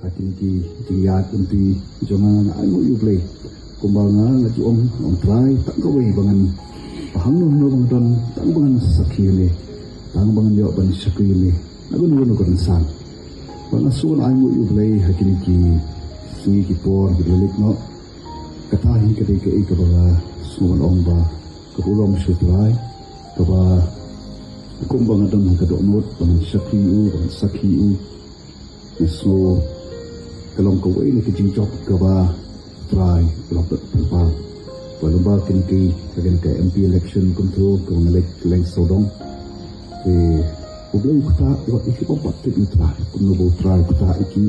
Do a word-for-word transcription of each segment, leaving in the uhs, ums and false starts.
Ha kine ki jingïaid lynti jong nga, nga ainguh ïa U Blei. Kumba nga nga ju ong, ong Trai, tang kawei ba ngan, ba hangno hangno ba nga don, tang ba ngan sakhi ïa me, tang ba ngan ïoh ban shakri ïa me ha kano kano ka rynsan. Ba nga sngew ainguh ïa U Blei ha kine ki sngi ki por kiba la leit noh. Kata hi ka dei kaei kaba nga sngew ban ong ba ka burom sha U Trai, kaba kumba nga don ha ka dohnud ba ngan shakri ïa u, ba ngan sakhi ïa u. Nga sngew ka long kawei na ka jingjop kaba U Trai u la pynpaw. Ba lyngba kine ki, ha kane ka M P election kumto, kaba nga leit kylleng sawdong, te U Blei u ktah, u ïa ki bym pat tip ïa U Trai, kumno ba U Trai u ktah ïa ki,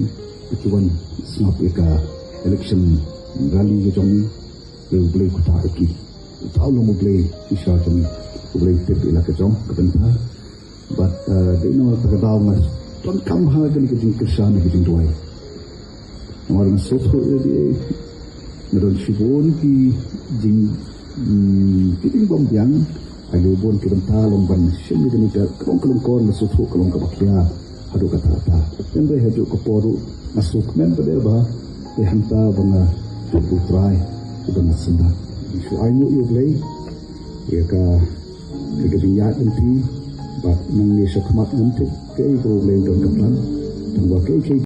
ba ki wan sngap ïa ka election rally ka jong ngi. Te U Blei u ktah ïa ki. Uta u long U Blei Ishar jong ngi. U Blei u tip ïa la ka jong ka bynta. Bad, eh, dei na kata ka daw nga donkam ha kane ka jingkyrshan, ka jingduwai. Namar nga sngewthuh ïa lade, nga don shibun ki jing, mm, ki jingbymbiang ha ki bun ki bynta, long ban shim ïa kane ka, ka long ka lyngkor, nga sngewthuh ka long kaba khia haduh katta katta. Hynrei ha kajuh ka por ruh nga sngewkmen pat de ba dei hangta ba nga tip U Trai uba nga sngewthuh. Nga shu ainguh ïa U Blei ïa ka, ïa ka jingïaid lynti. Bad nangne shakhmat ngam tip kaei kaba U Blei u don ka plan. Tangba kaei kaei